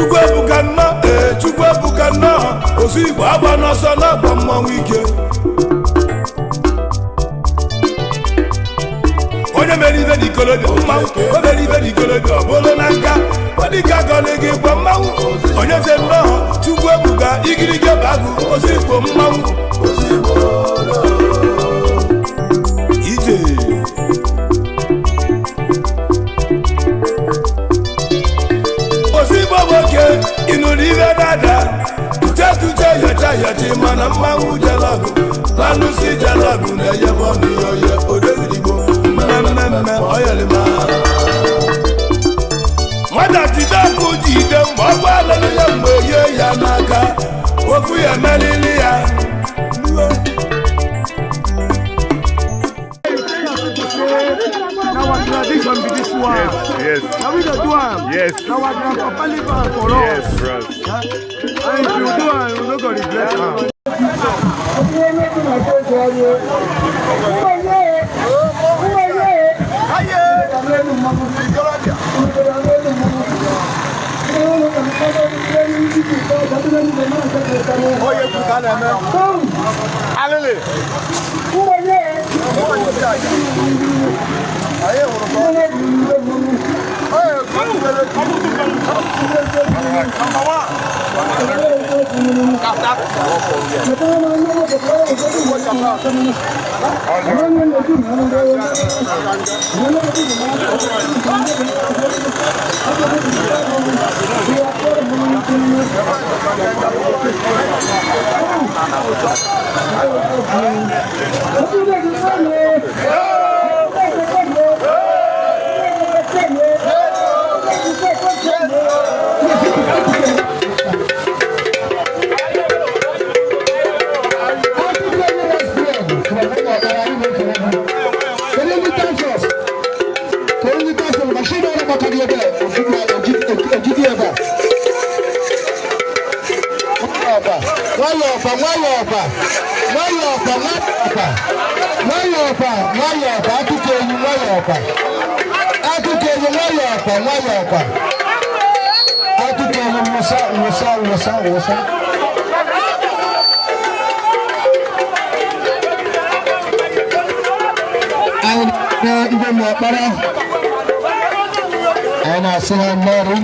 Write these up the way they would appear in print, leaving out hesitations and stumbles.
Chukwu ebuka nnọọ, ee, Chukwu ebuka nnọọ. Ozu Igbo agba n'ọsọ na-agba mmanwụ ike. Onye mere ibe n'ikolobịa mmanwụ, o mere ibe n'ikolobịa, ọ bụrụ na nka ọ dịka gọlị gị gwa mmanwụ. Onye ze nnọọ, Chukwu ebuka, igirige bụ agụ. Ozu Igbo mmanwụ ije. Ozigbo nwoke, ịnụrụ ibe dada tuche yacha yachi, mana mmanwụ jelọgụ lanụsi jelọgụ na-eyebe ọnụ ya oye odezirigbo mmemme oyelima. Nwata jide ọkụ jide mgbe ọgwụ alụlụ ya, mgbe yie ya n'aka ofu ya emelili ya. Na our tradition be this one. Yes. Na we dey do am. Yes. Na our grandpapa leave am for us. Yes, bros. And if you do am, you no go regret am. Anyị na-asị ha mmerụ.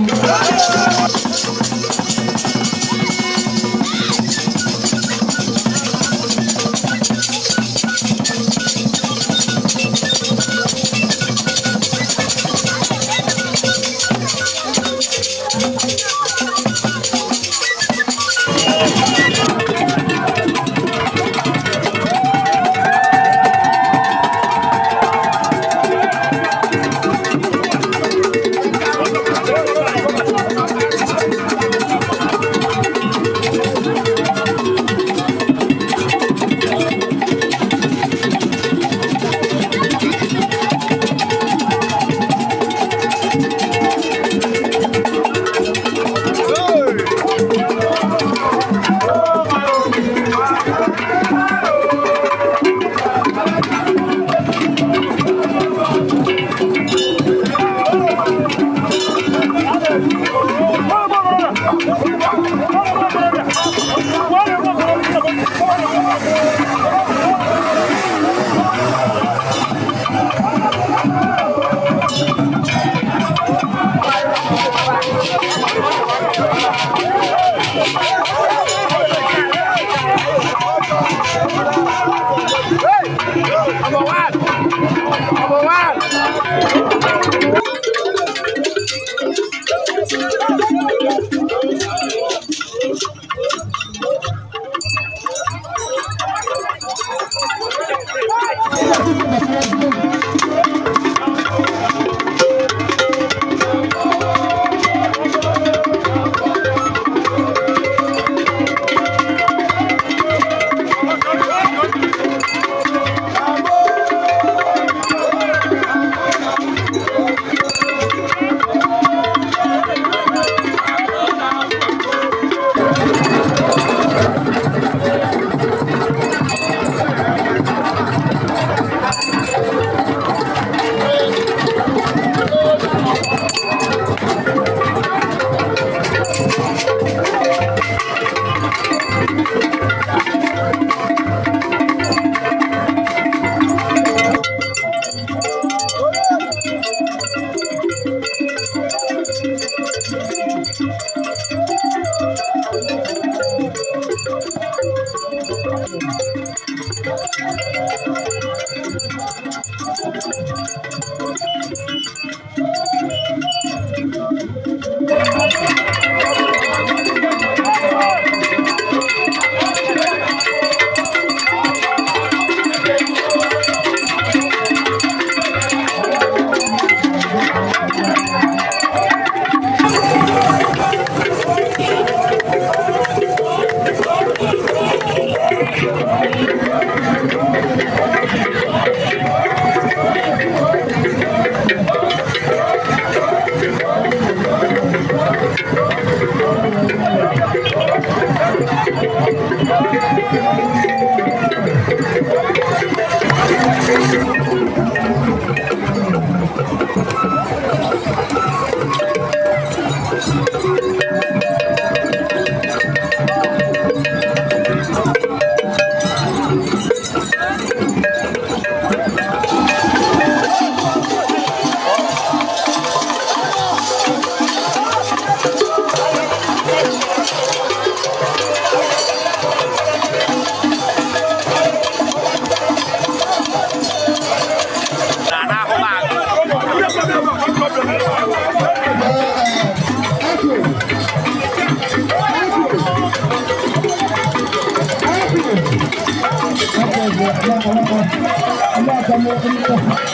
Thank you.